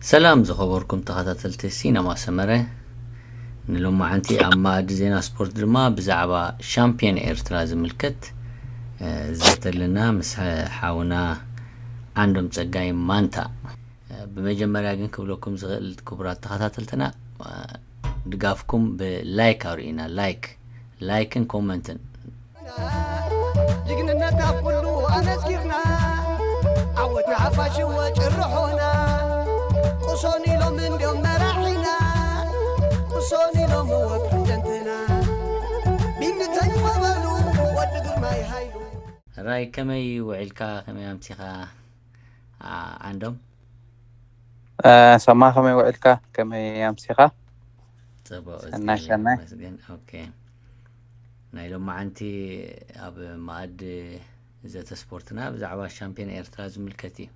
ሰላም ዝኸበርኩም ተኸታተልቲ ሲነማ ሰመረ፣ ንሎማዓንቲ ኣብ መኣዲ ዜና ስፖርት ድማ ብዛዕባ ሻምፒዮን ኤርትራ ዝምልከት፣ እ፣ ዘተልና ምስ ሓውና ዓንዶም ጸጋይ ማንታ። እ፣ ብመጀመርያ ግን ክብለኩም ዝኽእል ክቡራት ተኸታተልትና፣ እ፣ ድጋፍኩም ብላይክ ኣርእዩና። ላይክ፣ ላይክን ኮመንትን። ጅግንነት ኣብ ኩሉ ኣመስኪርና፣ ዓወት ንሓፋሽ ወ ጭርሖና። ቁሶን ኢሎም እንድዮም መራሒና፣ ቁሶን ኢሎም ወ ፕረዚደንትና። ቢንተይ ወበሉ ወዲ ግርማይ ሃይሉ። ራይ፣ ከመይ ውዒልካ? ከመይ ኣምሲኻ? ዓ-፣ ዓንዶም? እ፣ ሰማ፣ ከመይ ውዒልካ? ከመይ ኣምሲኻ? ጽቡቕ፣ ሰናይ፣ እግዚኣቢሄር ሰናይ። ይመስገን። ኦኬ። ናይ ሎማዓንቲ ኣብ መኣዲ ዘተ ስፖርትና ብዛዕባ ሻምፒዮን ኤርትራ ዝምልከት እዩ።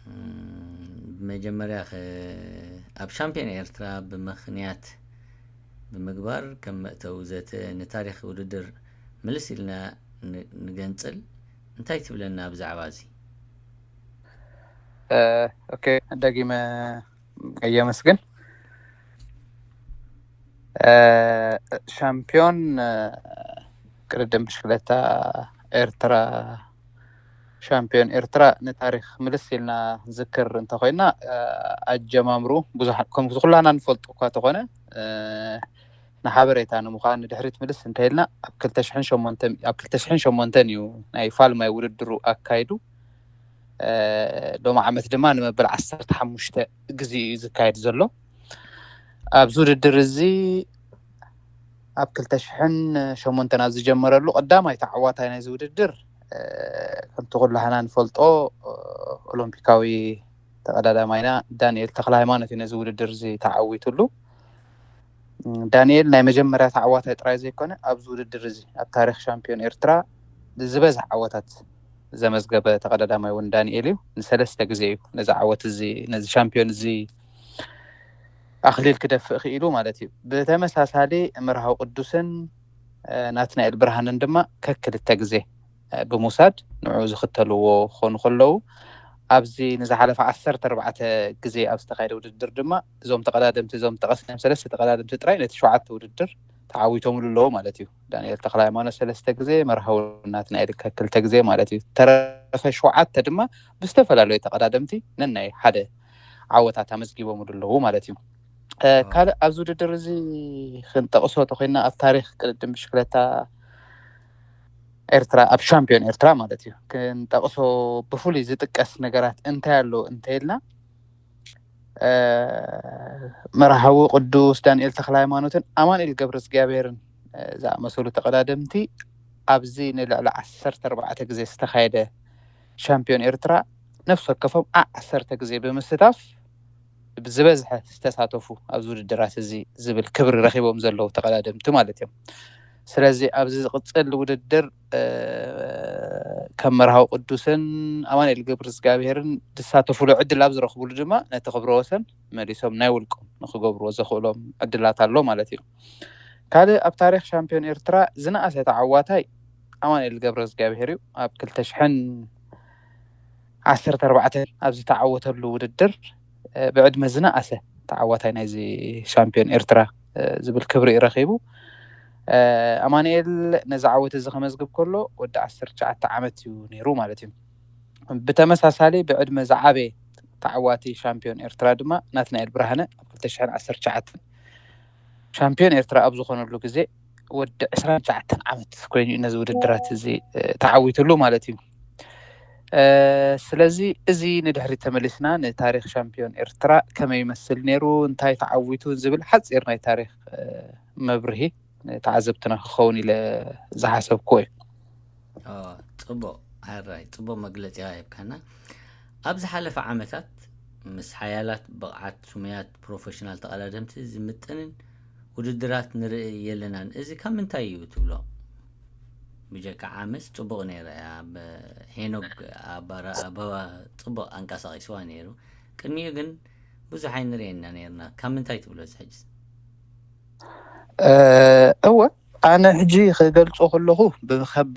እም፣ ብመጀመርያ ኸ፣ ኣብ ሻምፒዮን ኤርትራ ብምኽንያት ብምግባር ከም መእተዊ ዘተ ንታሪኽ ውድድር ምልስ ኢልና ን-፣ ንገንጽል። እንታይ ትብለና ብዛዕባ እዚ? እ፣ ኦኬ፣ ደጊመ የመስግን። እ፣ ሻምፒዮን፣ እ፣ ቅድድም ብሽክለታ ኤርትራ፣ ሻምፒዮን ኤርትራ ንታሪኽ ምልስ ኢልና ዝክር እንተኾይና፣ እ፣ ኣጀማምሩ ብዙሕ፣ ከም ኩላና ንፈልጦ እኳ ተኾነ፣ እ፣ ንሓበሬታ ንምዃን ንድሕሪት ምልስ እንተኢልና፣ ኣብ ክልተ ሽሕን ሸሞንተን፣ ኣብ ክልተ ሽሕን ሸሞንተን እዩ ናይ ፋልማይ ውድድሩ ኣካይዱ። እ፣ ሎሚ ዓመት ድማ ንመበል ዓሰርተ ሓሙሽተ ግዜ እዩ ዝካየድ ዘሎ። ኣብዚ ውድድር እዚ ኣብ ክልተ ሽሕን ሸሞንተን ኣብ ዝጀመረሉ ቀዳማይ ተዓዋታይ ናይዚ ውድድር፣ እ፣ ከምቲ ኩላህና ንፈልጦ፣ እ፣ ኦሎምፒካዊ ተቐዳዳማይና ዳንኤል ተኽለሃይማኖት እዩ ነዚ ውድድር እዚ ተዓዊትሉ። ዳንኤል ናይ መጀመርያ ተዓዋታይ ጥራይ ዘይኮነ፣ ኣብዚ ውድድር እዚ፣ ኣብ ታሪኽ ሻምፒዮን ኤርትራ፣ ዝበዝሕ ዓወታት ዘመዝገበ ተቐዳዳማይ እውን ዳንኤል እዩ። ንሰለስተ ግዜ እዩ ነዚ ዓወት እዚ፣ ነዚ ሻምፒዮን እዚ ኣኽሊል ክደፍእ ክኢሉ ማለት እዩ። ብተመሳሳሊ፣ መርሃዊ ቅዱስን፣ እ፣ ናትናኤል ብርሃንን ድማ ከክልተ ግዜ፣ እ፣ ብምውሳድ ንዕኡ ዝኽተልዎ ክኾኑ ከለዉ፣ ኣብዚ ንዝሓለፈ ዓሰርተ ኣርባዕተ ግዜ ኣብ ዝተኻየደ ውድድር ድማ እዞም ተቐዳደምቲ፣ እዞም ጠቐስናዮም ሰለስተ ተቐዳደምቲ ጥራይ ነቲ ሸውዓተ ውድድር ተዓዊቶምሉ ኣለዉ ማለት እዩ። ዳንኤል ተኽለሃይማኖት ሰለስተ ግዜ፣ መርሃዊ ናትናኤል ከ ክልተ ግዜ ማለት እዩ። ተረፈ ሸውዓተ ድማ ብዝተፈላለዩ ተቐዳደምቲ ነናይ ሓደ ዓወታት ኣመዝጊቦምሉ ኣለዉ ማለት እዩ። እ፣ ዋው። ካልእ ኣብዚ ውድድር እዚ ክንጠቕሶ ተኾይንና፣ ኣብ ታሪኽ ቅድድም ብሽክለታ ኤርትራ፣ ኣብ ሻምፒዮን ኤርትራ ማለት እዩ፣ ክንጠቕሶ ብፍሉይ ዝጥቀስ ነገራት እንታይ ኣሎ እንተኢልና፣ እ፣ መርሃዊ ቅዱስ ዳንኤል ተኽለሃይማኖትን ኣማኑኤል ገብረእግዚኣብሔርን፣ እ፣ ዝኣመሰሉ ተቐዳደምቲ ኣብዚ ንልዕሊ ዓሰርተ ኣርባዕተ ግዜ ዝተኻየደ ሻምፒዮን ኤርትራ ነፍሲ ወከፎም ዓ-፣ ዓሰርተ ግዜ ብምስታፍ ብዝበዝሐ ዝተሳተፉ ኣብዚ ውድድራት እዚ ዝብል ክብሪ ረኺቦም ዘለዉ ተቐዳደምቲ ማለት እዮም። ስለዚ ኣብዚ ዝቕጽል ውድድር፣ እ፣ ከም መርሃዊ ቅዱስን ኣማኑኤል ገብረእግዚኣብሔርን ዝሳተፉሉ ዕድል ኣብ ዝረኽቡሉ ድማ ነቲ ክብረ ወሰን መሊሶም ናይ ውልቆም ንኽገብርዎ ዘኽእሎም ዕድላት ኣሎ ማለት እዩ። ካልእ ኣብ ታሪኽ ሻምፒዮን ኤርትራ ዝነኣሰ ተዓዋታይ ኣማኑኤል ገብረእግዚኣብሔር እዩ። ኣብ ክልተ ሽሕን ዓሰርተ ኣርባዕተን ኣብ ዝተዓወተሉ ውድድር፣ እ፣ ብዕድመ ዝነኣሰ ተዓዋታይ ናይዚ ሻምፒዮን ኤርትራ፣ እ፣ ዝብል ክብሪ እዩ ረኺቡ። እ፣ ኣማኑኤል ነዚ ዓወት እዚ ከመዝግብ ከሎ ወዲ ዓሰርተ ትሽዓተ ዓመት እዩ ነይሩ ማለት እዩ። ብተመሳሳሊ ብዕድመ ዝዓበየ ተዓዋቲ ሻምፒዮን ኤርትራ ድማ ናትናኤል ብርሃነ ኣብ ክልተ ሽሕን ዓሰርተ ትሽዓተን ሻምፒዮን ኤርትራ ኣብ ዝኾነሉ ግዜ ወዲ ዕስራን ትሽዓተን ዓመት ኮይኑ እዩ ነዚ ውድድራት እዚ፣ እ፣ ተዓዊትሉ ማለት እዩ። እ፣ ስለዚ እዚ ንድሕሪት ተመሊስና ንታሪኽ ሻምፒዮን ኤርትራ ከመይ ይመስል ነይሩ፣ እንታይ ተዓዊቱ ዝብል ሓጺር ናይ ታሪኽ፣ እ፣ መብርሂ ንተዓዘብትና ክኸውን ኢለ ዝሓሰብኩዎ እዩ። ኦ፣ ጽቡቕ፣ ሕራይ፣ ጽቡቕ መግለጺ ኢኻ ሂብካና። ኣብ ዝሓለፈ ዓመታት ምስ ሓያላት ብቕዓት ስሙያት ፕሮፌሽናል ተቐዳደምቲ ዝምጥንን ውድድራት ንርኢ የለናን። እዚ ካብ ምንታይ እዩ ትብሎ? ብጀካ ዓመስ ጽቡቕ ነይሩ፣ ኣብ ሄኖክ ኣባራ-፣ ኣበባ ጽቡቕ ኣንቀሳቒስዋ ነይሩ። ቅድሚኡ ግን ብዙሕ ኣይንርእየና ነይርና። ካብ ምንታይ ትብሎ እዚ ሕጅስ? እ፣ እወ፣ ኣነ ሕጂ ክገልጾ ከለኹ ብከብ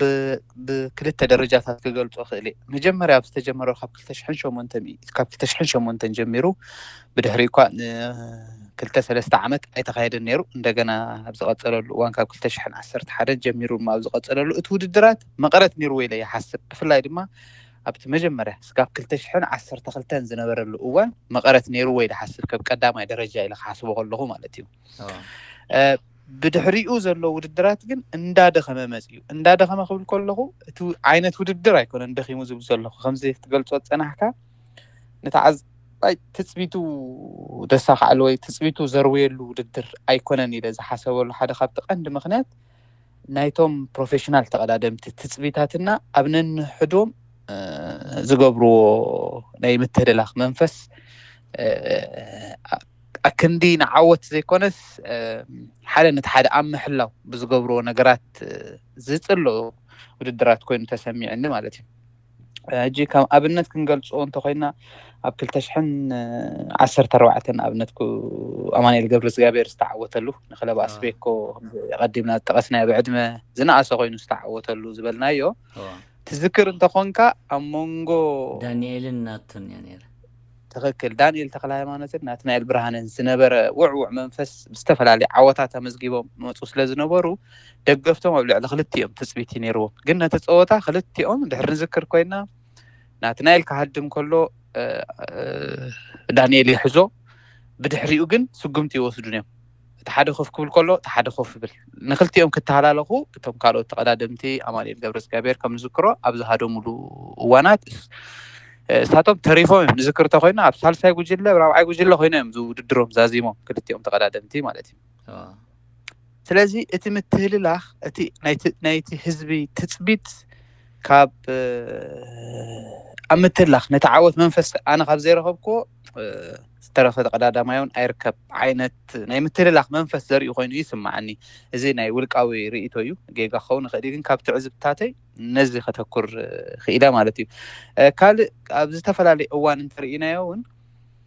ብክልተ ደረጃታት ክገልጾ ክእል እየ። መጀመርያ ኣብ ዝተጀመረ ካብ ክልተ ሽሕን ሸሞንተን ካብ ክልተ ሽሕን ሸሞንተን ጀሚሩ፣ ብድሕሪ እኳ ንክልተ ሰለስተ ዓመት ኣይተኻየደን ነይሩ። እንደገና ኣብ ዝቐጸለሉ እዋን ካብ ክልተ ሽሕን ዓሰርተ ሓደን ጀሚሩ ድማ ኣብ ዝቐጸለሉ እቲ ውድድራት መቐረት ነይርዎ ኢለ ይሓስብ። ብፍላይ ድማ ኣብቲ መጀመርያ ስጋብ ክልተ ሽሕን ዓሰርተ ክልተን ዝነበረሉ እዋን መቐረት ነይርዎ ኢለ ሓስብ፣ ከም ቀዳማይ ደረጃ ኢለ ክሓስቦ ከለኹ ማለት እዩ። ብድሕሪኡ ዘሎ ውድድራት ግን እንዳደኸመ መፅዩ። እንዳደኸመ ክብል ከለኹ እቲ ዓይነት ውድድር ኣይኮነን ደኺሙ ዝብል ዘለኹ፣ ከምዚ ክትገልፆ ዝፀናሕካ ንተዓዛባይ ትፅቢቱ ደሳኽዓሉ ወይ ትፅቢቱ ዘርውየሉ ውድድር ኣይኮነን ኢለ ዝሓሰበሉ ሓደ ካብቲ ቀንዲ ምክንያት ናይቶም ፕሮፌሽናል ተቐዳደምቲ ትፅቢታትና ኣብ ነንሕዶም ዝገብርዎ ናይ ምትህልላኽ መንፈስ ኣክንዲ ንዓወት ዘይኮነስ ሓደ ነቲ ሓደ ኣብ ምሕላው ብዝገብርዎ ነገራት ዝፅልኦ ውድድራት ኮይኑ ተሰሚዕኒ ማለት እዩ። ሕጂ ከም ኣብነት ክንገልፅኦ እንተኮይና ኣብ ክልተ ሽሕን ዓሰርተ ኣርባዕተን ኣብነት ኣማኑኤል ገብረ እግዚኣብሔር ዝተዓወተሉ ንክለብ ኣስቤኮ ቀዲምና ዝጠቀስናዮ ብዕድመ ዝነኣሰ ኮይኑ ዝተዓወተሉ ዝበልናዮ ትዝክር እንተኾንካ ኣብ መንጎ ዳንኤልን ናቱን እያ ነይራ። ትኽክል ዳንኤል ተክለ ሃይማኖትን ናትናኤል ብርሃንን ዝነበረ ውዕውዕ መንፈስ ብዝተፈላለዩ ዓወታት ኣመዝጊቦም መፁ ስለ ዝነበሩ ደገፍቶም ኣብ ልዕሊ ክልቲኦም ትፅቢት እዩ ነይርዎም። ግን ነቲ ፀወታ ክልቲኦም ድሕሪ ንዝክር ኮይና ናትናኤል ክሃድም ከሎ ዳንኤል ይሕዞ ብድሕሪኡ ግን ስጉምቲ ይወስዱን እዮም። እቲ ሓደ ኮፍ ክብል ከሎ እቲ ሓደ ኮፍ ይብል። ንክልቲኦም ክተሃላለኹ እቶም ካልኦት ተቐዳደምቲ ኣማኑኤል ገብረእግዚኣብሔር ከም ንዝክሮ ኣብ ዝሃደሙሉ እዋናት እሳቶም ተሪፎም እዮም። ንዝክር እንተኮይኑ ኣብ ሳልሳይ ጉጅለ ራብዓይ ጉጅለ ኮይኖም እዮም ዝውድድሮም ዛዚሞም ክልቲኦም ተቐዳደምቲ ማለት እዩ። ስለዚ እቲ ምትህልላኽ እቲ ናይቲ ህዝቢ ትፅቢት ካብ ኣብ ምትላኽ ነቲ ዓወት መንፈስ ኣነ ካብ ዘይረኸብክዎ ዝተረፈ ተቐዳዳማይ እውን ኣይርከብ ዓይነት ናይ ምትልላኽ መንፈስ ዘርኢ ኮይኑ ይስማዓኒ። እዚ ናይ ውልቃዊ ርእይቶ እዩ፣ ጌጋ ክኸውን ይኽእል እዩ፣ ግን ካብ ትዕዝብትታተይ ነዚ ከተኩር ክኢለ ማለት እዩ። ካልእ ኣብ ዝተፈላለየ እዋን እንተርኢናዮ እውን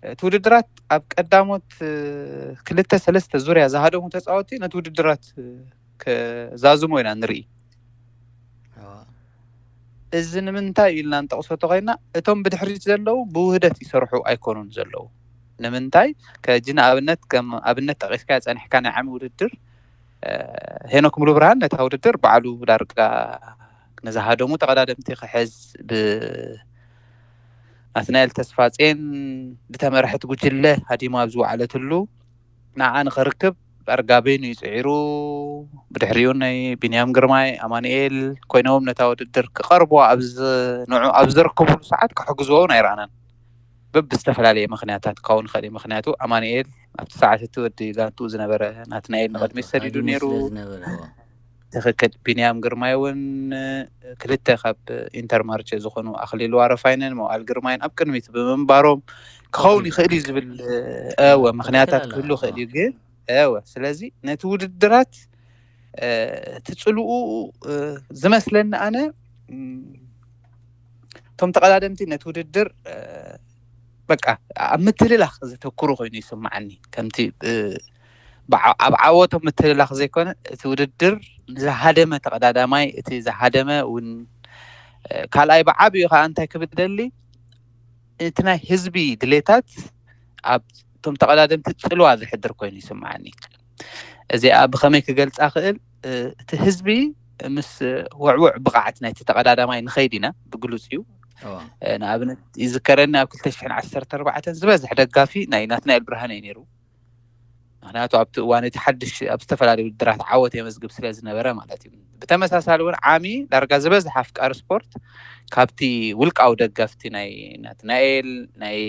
እቲ ውድድራት ኣብ ቀዳሞት ክልተ ሰለስተ ዙርያ ዝሃደሙ ተፃወቲ ነቲ ውድድራት ክዛዝሞ ኢና ንርኢ። እዚ ንምንታይ ኢልና ንጠቕሶ እንተኾይና እቶም ብድሕሪት ዘለዉ ብውህደት ይሰርሑ ኣይኮኑን ዘለዉ። ንምንታይ ከጂ ንኣብነት ከም ኣብነት ጠቂስካ ፀኒሕካ ናይ ዓሚ ውድድር ሄኖክ ሙሉ ብርሃን ነታ ውድድር ባዕሉ ዳርጋ ንዝሃደሙ ተቐዳደምቲ ክሕዝ ብናትናኤል ተስፋጼን ዝተመርሐት ጉጅለ ሃዲማ ኣብ ዝወዓለትሉ ንዓ ንኸርክብ ዳርጋ በይኑ እዩ ፅዒሩ። ብድሕሪኡ ናይ ቢንያም ግርማይ ኣማኑኤል ኮይኖም ነታ ውድድር ክቐርብዋ ንዑ ኣብ ዘርከብሉ ሰዓት ክሕግዝዎ እውን ኣይረኣናን። በብዝተፈላለየ ምክንያታት ክኸውን ይኽእል እዩ። ምክንያቱ ኣማኑኤል ኣብቲ ሰዓት እቲ ወዲ ጋንትኡ ዝነበረ ናትናኤል ንቕድሚት ሰዲዱ ነይሩ። ትኽክል። ቢንያም ግርማይ እውን ክልተ ካብ ኢንተርማርቸ ዝኾኑ ኣኽሊሉ ኣረፋይነን መዋል ግርማይን ኣብ ቅድሚት ብምንባሮም ክኸውን ይኽእል እዩ ዝብል እወ ምክንያታት ክህሉ ይኽእል እዩ። ግን እወ ስለዚ ነቲ ውድድራት ትፅልኡ ዝመስለኒ ኣነ እቶም ተቐዳደምቲ ነቲ ውድድር በቃ ኣብ ምትልላኽ ዘተኩሩ ኮይኑ ይስማዓኒ። ከምቲ ኣብ ዓወቶም ምትልላኽ ዘይኮነ እቲ ውድድር ንዝሃደመ ተቐዳዳማይ እቲ ዝሃደመ እውን ካልኣይ ብዓብዩ ከዓ እንታይ ክብል ደሊ እቲ ናይ ህዝቢ ድሌታት ኣብ እቶም ተቐዳደምቲ ፅልዋ ዘሕድር ኮይኑ ይስማዓኒ። እዚኣ ብኸመይ ክገልፃ ክእል? እቲ ህዝቢ ምስ ውዕውዕ ብቕዓት ናይቲ ተቐዳዳማይ ንኸይድ ኢና ብግሉፅ እዩ። ንኣብነት ይዝከረኒ ኣብ ክልተ ሽሕን ዓሰርተ ኣርባዕተን ዝበዝሕ ደጋፊ ናይ ናትናኤል ብርሃነ እዩ ነይሩ። ምክንያቱ ኣብቲ እዋን እቲ ሓድሽ ኣብ ዝተፈላለዩ ውድድራት ዓወት የመዝግብ ስለ ዝነበረ ማለት እዩ። ብተመሳሳሊ እውን ዓሚ ዳርጋ ዝበዝሕ ኣፍቃሪ ስፖርት ካብቲ ውልቃዊ ደገፍቲ ናይ ናትናኤል ናይ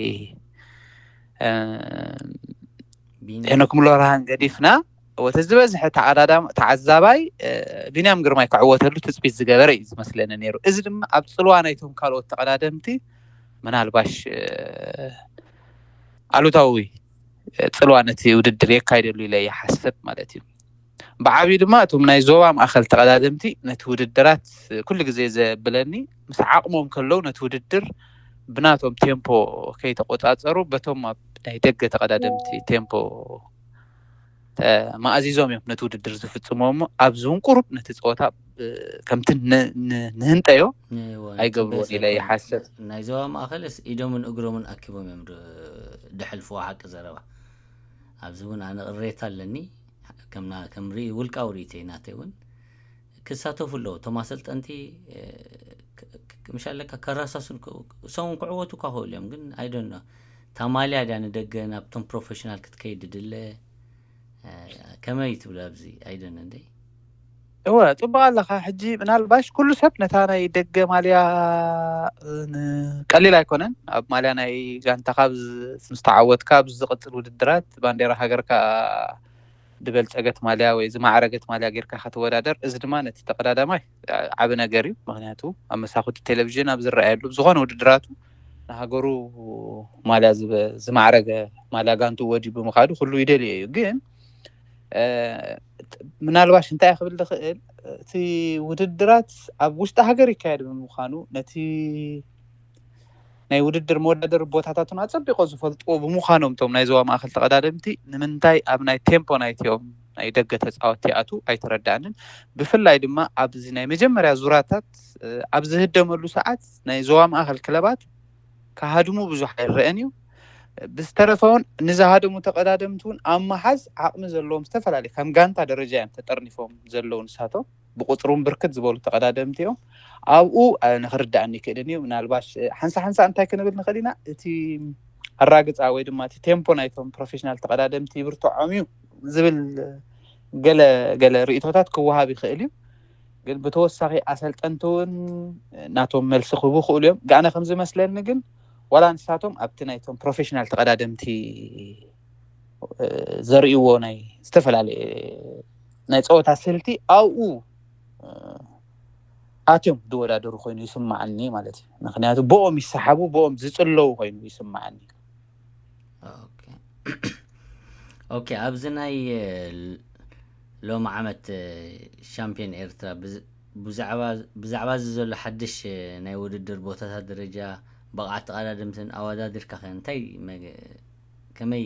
ሄኖክ ሙሉ ብርሃን ገዲፍና ወተ ዝበዝሐ ተዓዛባይ ቢንያም ግርማይ ክዕወተሉ ትፅቢት ዝገበረ እዩ ዝመስለኒ ነይሩ። እዚ ድማ ኣብ ፅልዋ ናይቶም ካልኦት ተቐዳደምቲ ምናልባሽ ኣሉታዊ ፅልዋ ነቲ ውድድር የካይደሉ ኢለ ይሓስብ ማለት እዩ። ብዓብዩ ድማ እቶም ናይ ዞባ ማእኸል ተቐዳደምቲ ነቲ ውድድራት ኩሉ ግዜ ዘብለኒ ምስ ዓቕሞም ከለዉ ነቲ ውድድር ብናቶም ቴምፖ ከይተቆፃፀሩ በቶም ኣብ ናይ ደገ ተቐዳደምቲ ቴምፖ ተማእዚዞም እዮም ነቲ ውድድር ዝፍጽምዎ እሞ ኣብዚ እውን ቁሩብ ነቲ ፀወታ ከምቲ ንህንጠዮ ኣይገብርዎን ኢለ ይሓስብ። ናይ ዞባ ማእኸልስ ኢዶምን እግሮምን ኣኪቦም እዮም ድሕልፍዎ ሓቂ ዘረባ። ኣብዚ እውን ኣነ ቅሬታ ኣለኒ። ከም ውልቃዊ ርእይተይ ናተይ እውን ክሳተፉ ኣለዉ እቶም ኣሰልጠንቲ። ምሻለካ ከራሳሱን እሶም ክዕወቱ እኳ ክእሉ እዮም ግን ኣይደኖ ታማልያ ድያ ንደገ ናብቶም ፕሮፌሽናል ክትከይድ ድለ ከመይ ትብሉ ኣብዚ ኣይደን እንደ እወ ጽቡቅ ኣለኻ። ሕጂ ምናልባሽ ኩሉ ሰብ ነታ ናይ ደገ ማልያ ቀሊል ኣይኮነን። ኣብ ማልያ ናይ ጋንታካ ምስ ተዓወትካ ኣብዚ ዝቅጽል ውድድራት ባንዴራ ሃገርካ ዝበልጸገት ማልያ ወይ ዝማዕረገት ማልያ ጌርካ ከተወዳደር፣ እዚ ድማ ነቲ ተቀዳዳማይ ዓቢ ነገር እዩ። ምክንያቱ ኣብ መሳኩቲ ቴሌቪዥን ኣብ ዝረኣየሉ ብዝኮነ ውድድራቱ ንሃገሩ ማልያ ዝማዕረገ ማልያ ጋንቱ ወዲቡ ምካዱ ኩሉ ይደልዮ እዩ። ግን ምናልባሽ እንታይ ክብል ዝኽእል እቲ ውድድራት ኣብ ውሽጢ ሃገር ይካየድ ብምኳኑ ነቲ ናይ ውድድር መወዳደሪ ቦታታቱን ኣጸቢቆ ዝፈልጥዎ ብምኳኖም እቶም ናይ ዞባ ማእከል ተቐዳደምቲ ንምንታይ ኣብ ናይ ቴምፖ ናይቲኦም ናይ ደገ ተጻወትቲ ይኣቱ ኣይተረዳእንን። ብፍላይ ድማ ኣብዚ ናይ መጀመርያ ዙራታት ኣብ ዝህደመሉ ሰዓት ናይ ዞባ ማእከል ክለባት ክሃድሙ ብዙሕ ኣይረአን እዩ። ብዝተረፈ እውን ንዝሃደሙ ተቐዳደምቲ እውን ኣብ ምሓዝ ዓቕሚ ዘለዎም ዝተፈላለዩ ከም ጋንታ ደረጃ እዮም ተጠርኒፎም ዘለዉ ንሳቶም ብቁፅሪ እውን ብርክት ዝበሉ ተቐዳደምቲ እዮም። ኣብኡ ንክርዳእኒ ይክእልን እዩ። ምናልባሽ ሓንሳ ሓንሳ እንታይ ክንብል ንኽእል ኢና፣ እቲ ኣራግፃ ወይ ድማ እቲ ቴምፖ ናይቶም ፕሮፌሽናል ተቐዳደምቲ ይብርትዖም እዩ ዝብል ገለ ገለ ርእቶታት ክወሃብ ይኽእል እዩ። ግን ብተወሳኺ ኣሰልጠንቲ እውን ናቶም መልሲ ክህቡ ይኽእሉ እዮም። ጋኣነ ከም ዝመስለኒ ግን ዋላ ንሳቶም ኣብቲ ናይቶም ፕሮፌሽናል ተቐዳደምቲ ዘርእይዎ ናይ ዝተፈላለየ ናይ ፀወታ ስልቲ ኣብኡ ኣትዮም ዝወዳደሩ ኮይኑ ይስማዓኒ ማለት እዩ። ምክንያቱ ብኦም ይሰሓቡ ብኦም ዝፅለዉ ኮይኑ ይስማዓኒ። ኦኬ ኣብዚ ናይ ሎም ዓመት ሻምፒዮን ኤርትራ ብዛዕባ እዚ ዘሎ ሓድሽ ናይ ውድድር ቦታታት ደረጃ ብቕዓት ተቐዳደምትን ኣወዳዲርካ ከ እንታይ ከመይ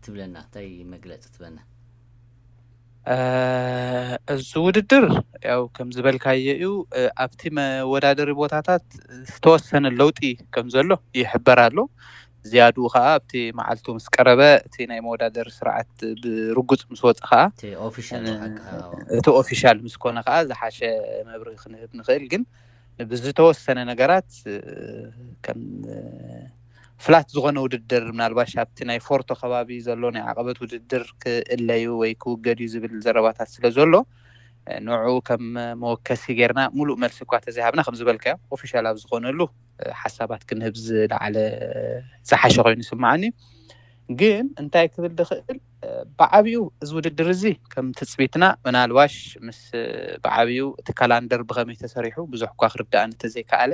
ትብለና እንታይ መግለፂ ትበና? እዚ ውድድር ያው ከም ዝበልካዮ እዩ። ኣብቲ መወዳደሪ ቦታታት ዝተወሰነ ለውጢ ከም ዘሎ ይሕበር ኣሎ። ዝያድኡ ከዓ ኣብቲ መዓልቱ ምስ ቀረበ እቲ ናይ መወዳደሪ ስርዓት ብርጉፅ ምስ ወፀ ከዓ እቲ ኦፊሻል ምስ ኮነ ከዓ ዝሓሸ መብርሂ ክንህብ ንኽእል። ግን ብዝተወሰነ ነገራት ከም ፍላት ዝኾነ ውድድር ምናልባሽ ኣብቲ ናይ ፎርቶ ከባቢ ዘሎ ናይ ዓቐበት ውድድር ክእለዩ ወይ ክውገድ እዩ ዝብል ዘረባታት ስለ ዘሎ ንዑ ከም መወከሲ ጌርና ሙሉእ መልሲ እኳ ተዘይሃብና ከም ዝበልካዮ ኦፊሻል ኣብ ዝኾነሉ ሓሳባት ክንህብ ዝለዓለ ዝሓሸ ኮይኑ ይስምዓኒ። ግን እንታይ ክብል ዝኽእል ብዓብኡ እዚ ውድድር እዚ ከም ትፅቢትና ምናልባሽ ምስ ብዓብኡ እቲ ካላንደር ብኸመይ ተሰሪሑ ብዙሕ እኳ ክርዳእኒ እንተዘይከኣለ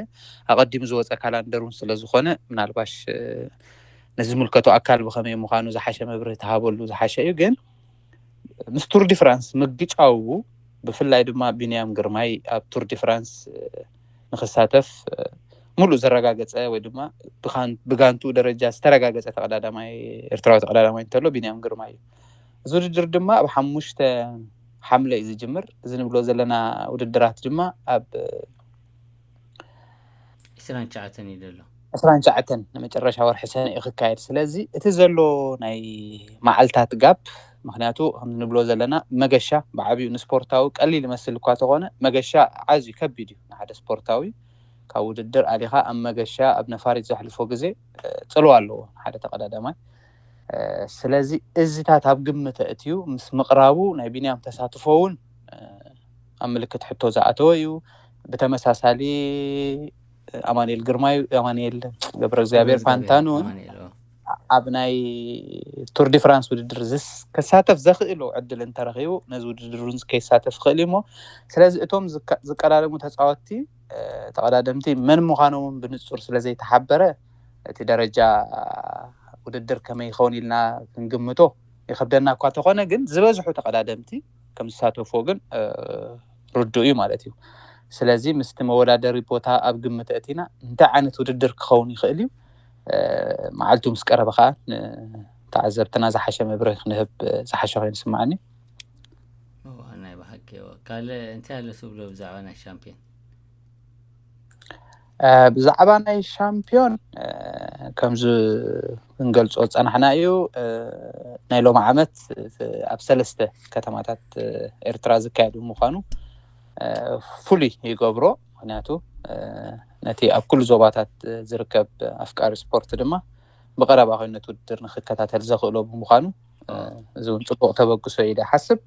ኣቐዲሙ ዝወፀ ካላንደር እውን ስለዝኾነ ምናልባሽ ንዝምልከቶ ኣካል ብኸመይ ምዃኑ ዝሓሸ መብርሂ ተሃበሉ ዝሓሸ እዩ። ግን ምስ ቱር ዲ ፍራንስ ምግጫው ብፍላይ ድማ ቢንያም ግርማይ ኣብ ቱር ዲ ፍራንስ ንክሳተፍ ሙሉእ ዘረጋገፀ ወይ ድማ ብጋንቱ ደረጃ ዝተረጋገፀ ተቀዳዳማይ ኤርትራዊ ተቀዳዳማይ እንተሎ ቢንያም ግርማይ እዩ። እዚ ውድድር ድማ ኣብ ሓሙሽተ ሓምለ እዩ ዝጅምር። እዚ ንብሎ ዘለና ውድድራት ድማ ኣብ ዕስራን ትሽዓተን እዩ ዘሎ። ዕስራን ትሽዓተን ንመጨረሻ ወርሒ ሰነ እዩ ክካየድ። ስለዚ እቲ ዘሎ ናይ መዓልታት ጋፕ ምክንያቱ ከም ንብሎ ዘለና መገሻ ብዓብዩ ንስፖርታዊ ቀሊል ይመስል እኳ ተኾነ መገሻ ዓዝዩ ከቢድ እዩ ንሓደ ስፖርታዊ ካብ ውድድር ኣሊኻ ኣብ መገሻ ኣብ ነፋሪት ዘሕልፎ ግዜ ፅልዋ ኣለዎ ሓደ ተቐዳዳማይ። ስለዚ እዚታት ኣብ ግምት ኣእትዩ ምስ ምቕራቡ ናይ ቢንያም ተሳትፎ እውን ኣብ ምልክት ሕቶ ዝኣተወ እዩ። ብተመሳሳሊ ኣማኑኤል ግርማይ ኣማኑኤል ገብረ እግዚኣብሔር ፋንታን እውን ኣብ ናይ ቱር ዲ ፍራንስ ውድድር ክሳተፍ ዘኽእሎ ዕድል እንተረኺቡ ነዚ ውድድር እውን ከይሳተፍ ይኽእል እዩ እሞ ስለዚ እቶም ዝቀዳደሙ ተፃወትቲ ተቐዳደምቲ መን ምዃኖም እውን ብንፁር ስለዘይተሓበረ እቲ ደረጃ ውድድር ከመይ ይኸውን ኢልና ክንግምቶ ይኸብደና እኳ ተኾነ ግን ዝበዝሑ ተቐዳደምቲ ከም ዝሳተፍዎ ግን ርዱእ እዩ ማለት እዩ። ስለዚ ምስቲ መወዳደሪ ቦታ ኣብ ግምት ኣእቲና እንታይ ዓይነት ውድድር ክኸውን ይኽእል እዩ መዓልቱ ምስ ቀረበ ከዓ ተዓዘብትና ዝሓሸ መብርሂ ክንህብ ዝሓሸ ኮይኑ ይስምዓኒ። ናይ ብሓቂ ካልእ እንታይ ኣሎ ትብሎ ብዛዕባ ናይ ሻምፒዮን? ብዛዕባ ናይ ሻምፒዮን ከምዚ ክንገልጾ ዝጸናሕና እዩ። ናይ ሎሚ ዓመት ኣብ ሰለስተ ከተማታት ኤርትራ ዝካየድ ብምዃኑ ፍሉይ ይገብሮ። ምክንያቱ ነቲ ኣብ ኩሉ ዞባታት ዝርከብ ኣፍቃሪ ስፖርት ድማ ብቐረባ ኮይኑ ነቲ ውድድር ንክከታተል ዘኽእሎ ብምዃኑ እዚ እውን ጽቡቕ ተበግሶ እዩ ኢለ ይሓስብ።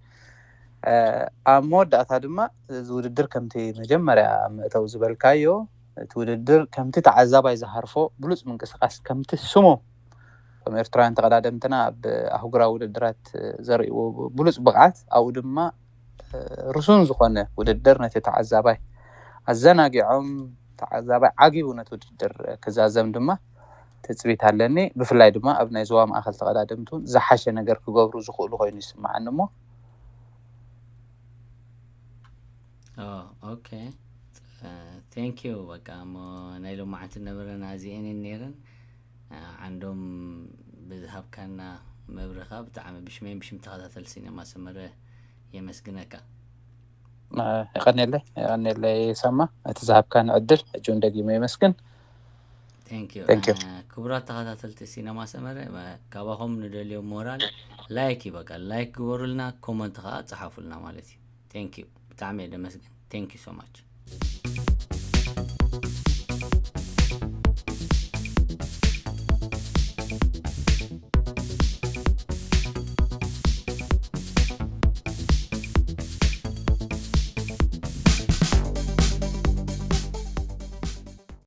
ኣብ መወዳእታ ድማ እዚ ውድድር ከምቲ መጀመርያ መእተው ዝበልካዮ እቲ ውድድር ከምቲ ተዓዛባይ ዝሃርፎ ብሉጽ ምንቅስቃስ ከምቲ ስሙ ከም ኤርትራውያን ተቐዳደምትና ኣብ ኣህጉራዊ ውድድራት ዘርእዎ ብሉጽ ብቕዓት ኣብኡ ድማ ርሱን ዝኾነ ውድድር ነቲ ተዓዛባይ ኣዘናጊዖም ተዓዛባይ ዓጊቡ ነቲ ውድድር ክዛዘም ድማ ትጽቢት ኣለኒ። ብፍላይ ድማ ኣብ ናይ ዞባ ማእኸል ተቐዳደምቲ እውን ዝሓሸ ነገር ክገብሩ ዝኽእሉ ኮይኑ ይስምዓኒ እሞ ኦኬ ቴንክ ዩ በቃ እሞ ናይ ሎማዓንቲ ነበረና እዚኤን ነይረን ዓንዶም ብዝሃብካና መብርኻ ብጣዕሚ ብሽመይን ብሽም ተኸታተል ሲነማ ሰመረ የመስግነካ። የቐኔለይ የቐኔለይ ሰማ እቲ ዝሃብካኒ ዕድል ሕጂ እውን ደጊመ የመስግን። Thank you። Thank you። ክቡራት ተኸታተልቲ ሲነማ ሰመረ ካባኹም ንደልዮ ሞራል ላይክ ይበቃል። ላይክ ግበሩልና፣ ኮመንት ከዓ ጸሓፉልና ማለት እዩ። Thank you። ብጣዕሚ እየ ደመስግን። Thank you so much።